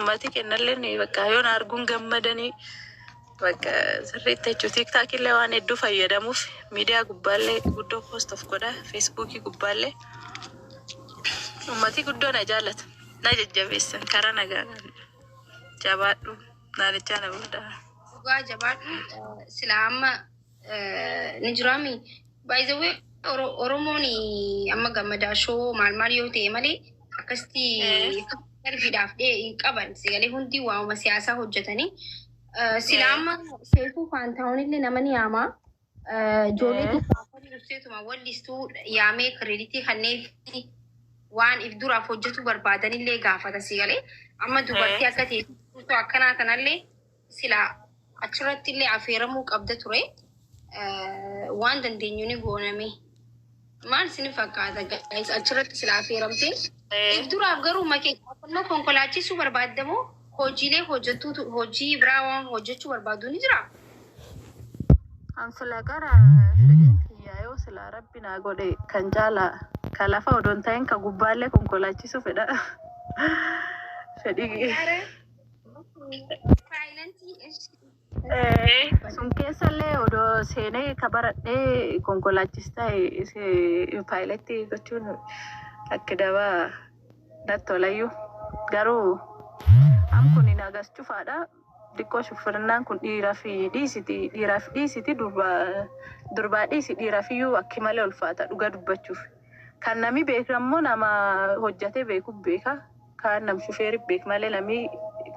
Ummati kennallee bakka yoon arguun gammadanii bakka sirriitti jechuudha. TikTokillee waan hedduu fayyadamuuf miidiyaa gubbaallee guddoo post of godha. Feesbuukii gubbaallee ummati guddoo na jaallata. Na jajjabeessan karaa nagaa jabaadhu naanichaa na booda. Dhugaa jabaadhu, sila amma ni jiraami. By the way, Oromoon amma gammadaa show maal maal yoo ta'e malee akkasitti darbiidhaaf dhee hin qaban. Sagalee hundi waamuma siyaasaa hojjetanii. Sila amma Seefuu Faantahuun illee nama ni yaama. Ijoollee tikkaafanii ibseetuma wallistuu yaamee credit kanneen waan if duraaf hojjetuu barbaadanillee gaafata sigalee. Amma dubartii akka ta'e akkanaa kanallee sila achirratti illee affeeramuu qabda ture. Waan dandeenyu ni gooname. Maal isin fakkaata, guys, achirratti sila affeeramte? If duraaf garuu makee konkolaachisuu barbaaddamoo hojiilee hojjettuutu hojii biraa waan hojjechuu barbaadu ni jira? An sila gara fedhiin kiyyaa yoo sila Rabbi naa godhe kan caala ka lafa odoon ta'in ka gubbaallee konkolaachisuu fedha. Fedhii. Pilotii. Sun keessallee odoo seenee ka baradhee konkolaachis ta'e pilotii gochuun akka dabaa natti tolayyuu. Garuu am kun nagas cufaadha. Xiqqoo shuffirinaan kun dhiiraaf dhiisiti, dhiiraaf dhiisiti, durbaa dhiisi, dhiiraaf iyyuu akki malee ulfaata dhuga dubbachuuf. Kan nami beeku ammoo nama hojjatee beeku beeka. Kaan nam shufeeri beek malee nami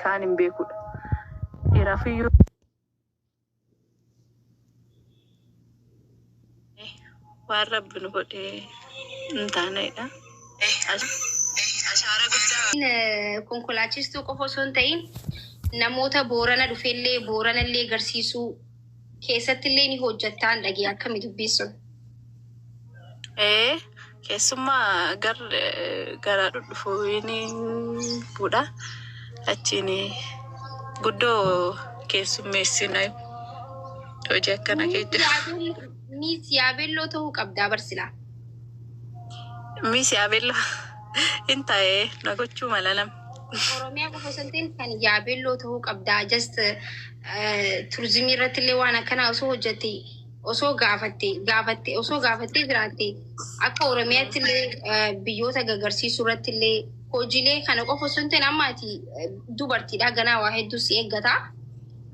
kaan hin beekudha. Dhiiraaf iyyuu. Waan Rabbi nu godhee hin taanedha. Konkolaachistuu qofa osoo hin ta'in namoota Boorana dhufellee Booranallee agarsiisuu keessattillee ni hojjettaan dhagee, akkami dubbiin sun? Keessummaa gara dhudhufu ni fuudha. Achiin guddoo keessummeessina, hojii akkana keessa. Miss Yaabelloo ta'uu qabdaa barsilaa. Miss Yaabelloo hin ta'ee na gochuu mala nam. Oromiyaa qofa osoo hin ta'in kan Yaabelloo ta'uu qabdaa. Just turizimii irratti illee waan akkanaa osoo hojjette, osoo gaafatte osoo gaafattee jiraatte, akka Oromiyaatti illee biyyoota gagarsiisuu irratti illee hojiilee kana qofa osoo hin ta'in, amma ati dubartiidha, ganaa waa hedduu si eeggata.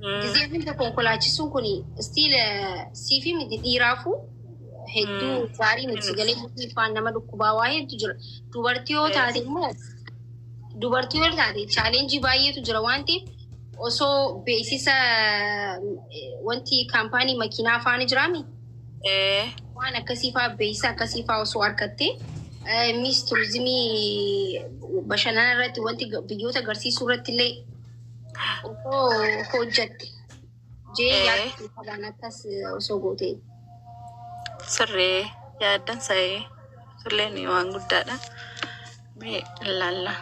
Gizee hunda konkolaachisuun kun still siifi miti, dhiiraafuu hedduu gaarii miti. Sagalee murtii nama dhukkubaa waa hedduu jira. Dubartii yoo taate immoo, dubartii yoo taate challenge baay'eetu jira waan ta'eef, osoo beeksisa wanti kaampaanii makiinaa faana jiraami. Waan akkasii fa'aa, beeksisa akkasii fa'aa osoo argatte, Miss turizimii bashannana irratti wanti biyyoota agarsiisuu irratti illee osoo hojjatte jee yaaddu qabaan, akkas osoo goote. Sirree yaaddan sa'ee sulleen waan guddaadha. Mee ilaalla.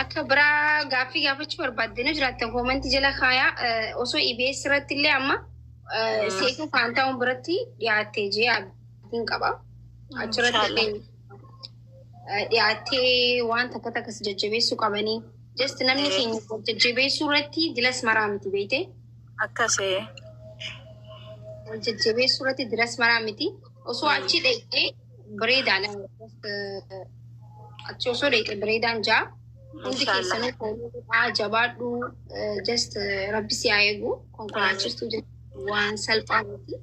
Akka biraa gaaffii gaafachuu barbaaddanii jiraattan commentii jala kaayaa. Osoo EBS irratti illee amma Seefuu Faantaawun biratti dhiyaattee jee abdiin qaba. Achirratti illee dhiyaattee waan takka takkas jajjabeessuu qabanii. Just namni keenya jajjabeessuu irratti dilas maraa miti, beekte. Akkasee. Wal jajjabeessuu irratti dilas maraa miti. Osoo achi dhaqxee bareedaan, achi osoo dhaqxe bareedaan jaa. Hundi keessanuu kooluu jabaadhu, just Rabbi si haa eegu, konkolaachistuu waan salphaa miti.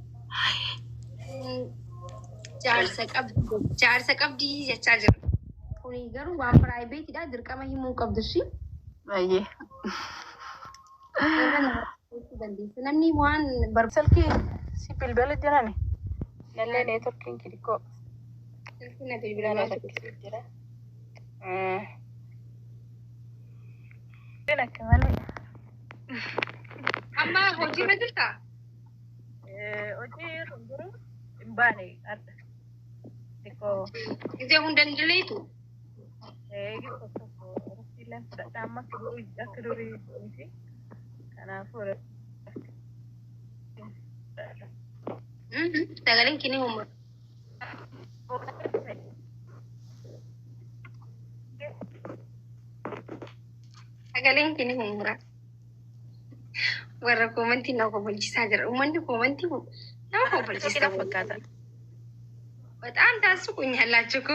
Jaarsa qabdi, jaarsa qabdi jechaa jira. Kuni garuu waan privatedha, dirqama himuu qabdu shi. Baay'ee. Namni waan Silkii si bilbila jirani. Nallee networkiin xixiqqoo. Silkii na bilbilaa jira. Akka malee. Amma hojiirra jirtaa? Hojii irra jiru hin baane har'a. Xiqqoo. Gisee hunda hin dileetu? Tokko tokko raftiileen fudhadha, amma akka durii miti. Kanaafuu raftii fudhadha. Sagaleen kini humna. Sagaleen kini humura. Warra koomantii nama kobolchiisaa jira. Uummanni koomantii nama kobolchiisa. Fakkaata. በጣም ታስቁኛላችሁ እኮ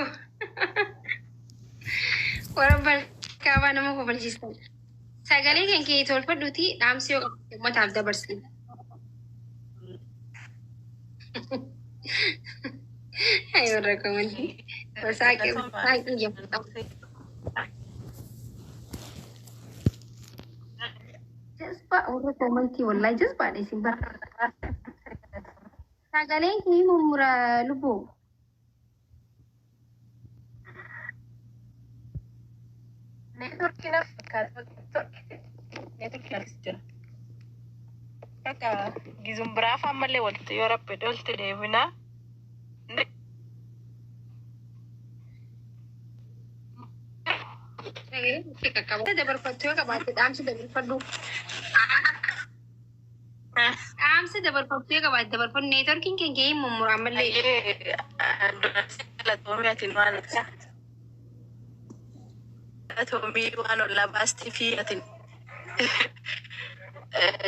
warra balkaabaa nama kobolchiisan. Sagalee kan kee tolfadhuuti dhaamsi yoo qabaatte uummataaf dabarsi. Ay, warra koomantii. Saaqii saaqii jedhamu. Jazbaa warra koomantii, wallahi jazbaadha isin bara. Sagaleen kee mummura, lubbuu. Neetworkii na fakkaata. Neetworkii akkas jira. Akka gizum biraaf ammallee walitti yoo rabbi dholte deebinaa. Sagaleen kee qaqqaba. Dabarfattu yoo qabaatte dhaamsi dabarfadhu. Dhaamsa dabarfattu yoo qabaatte dabarfadhu. Neetworkiin kan kee mummura ammallee. Galatoomii, atiin waan galatoomii waan ollaa baastii fi atiin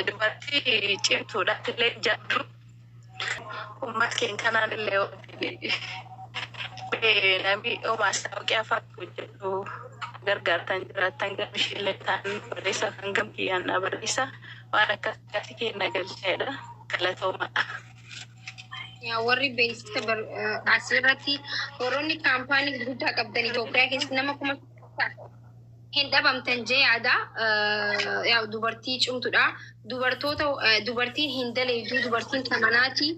dubartii cimtuudha illee jaddu uummata keenya kanaan illee namni maastaawaqii afaan hojjedhu gargaartan jiraattan gamishiillee ta'an barreessa kan gamkiyyaan na barreessa waan akkas akkasii kenna galcheedha, galatooma. Yaa warri beeksisa asirratti warroonni kaampaanii gurguddaa qabdan Itoophiyaa keessa nama 1000 hin dhabamtan jee yaada. Yaa dubartii cimtuudha. Dubartoota dubartiin hin daleedu, dubartiin tamanaati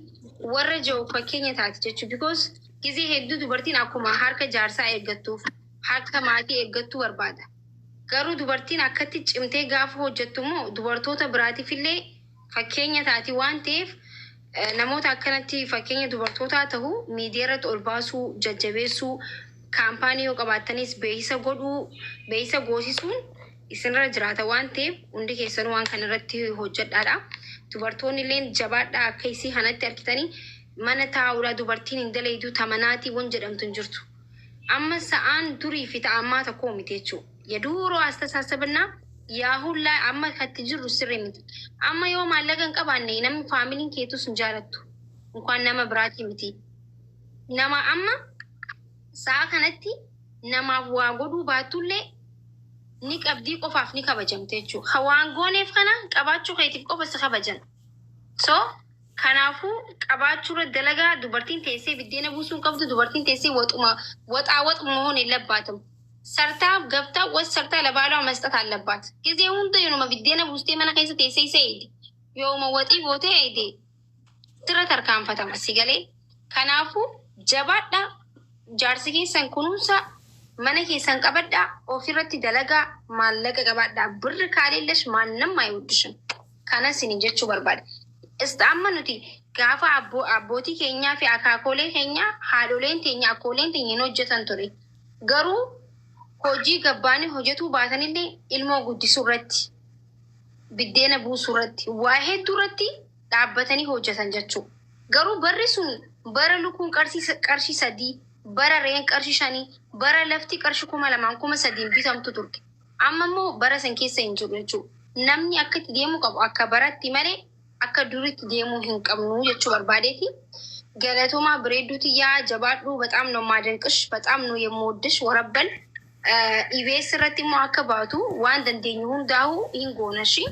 warra jiru fakkeenya taati jechuudha. Because gizee hedduu dubartiin akkuma harka jaarsaa eeggattuuf harka maatii eeggattuu barbaada. Garuu dubartiin akkatti cimtee gaafa hojjettu immoo dubartoota biraatiif illee fakkeenya taati waan ta'eef, namoota akkanatti fakkeenya dubartootaa ta'u miidiyaa irratti ol baasuu, jajjabeessuu, kaampaanii yoo qabaattanis beeksisa godhuu, beeksisa goosisuun isinirra jiraata waan ta'eef, hundi keessanuu waan kana irratti hojjedhaadha. Dubartoonni illee jabaadhaa. Akka isii kanatti argitanii mana taa'uudha, dubartiin hin daleedu, tamanaatii wan jedhamtu hin jirtu. Amma sa'aan durii fi ta'ammaa tokko miti jechuudha. የድሮ አስተሳሰብና የአሁን ላይ amma katti jirru sirrii miti. Amma yoo maallaqa hin qabaanne namni faamiliin keetus hin jaalattu. Inkaan nama biraatii miti. Nama amma sa'a kanatti namaaf waa godhuu baattullee ni qabdii qofaaf ni kabajamte jechuudha. Ka waan gooneef kana qabaachuu keetiif qofa si kabajan. So kanaafuu qabaachuurra dalagaa. Dubartiin teessee biddeena buusuu hin qabdu, dubartiin teessee waxuma waxaa wax መሆን የለባትም። ሰርታ ገብታ ወጥ ሰርታ ለባሏ መስጠት አለባት። ጊዜ hunda yooma biddeena buustee mana keessa teessee isa eegde, yooma waxii gootee eegde, sirra tarkaanfatama si galee. Kanaafuu jabaadha, jaarsi keessan kunuunsa, mana keessan qabadha, ofirratti dalagaa, maallaqa qabaadha. ብር ከሌለሽ ማንም አይወድሽም። Kana sinin jechuu barbaada. Ista amma nuti gaafa abbootii keenyaa fi akaakolee keenya, haadholeen teenya, akkooleen teenya hin hojjetan ture. Garuu hojii gabbaanii hojjetuu baatanillee ilmoo guddisuu irratti, biddeena buusuu irratti, waa hedduu irratti dhaabbatanii hojjetan jechuudha. Garuu barri sun bara lukuun qarshii 3, bara re'een qarshii 5, bara lafti qarshii 2000 3000n bitamtu turte. Amma immoo bara san keessa hin jiru jechuudha. Namni akka itti deemuu qabu akka baratti malee akka duritti deemuu hin qabnu jechuu barbaadeeti. Galatoomaa, bareedduuti yaa jabaadhu. በጣም ነው የማደንቅሽ፣ በጣም ነው የምወድሽ። ወረበል ኢቢኤስ irratti immoo akka baatu waan dandeenyu hundaa'u hin goona shi.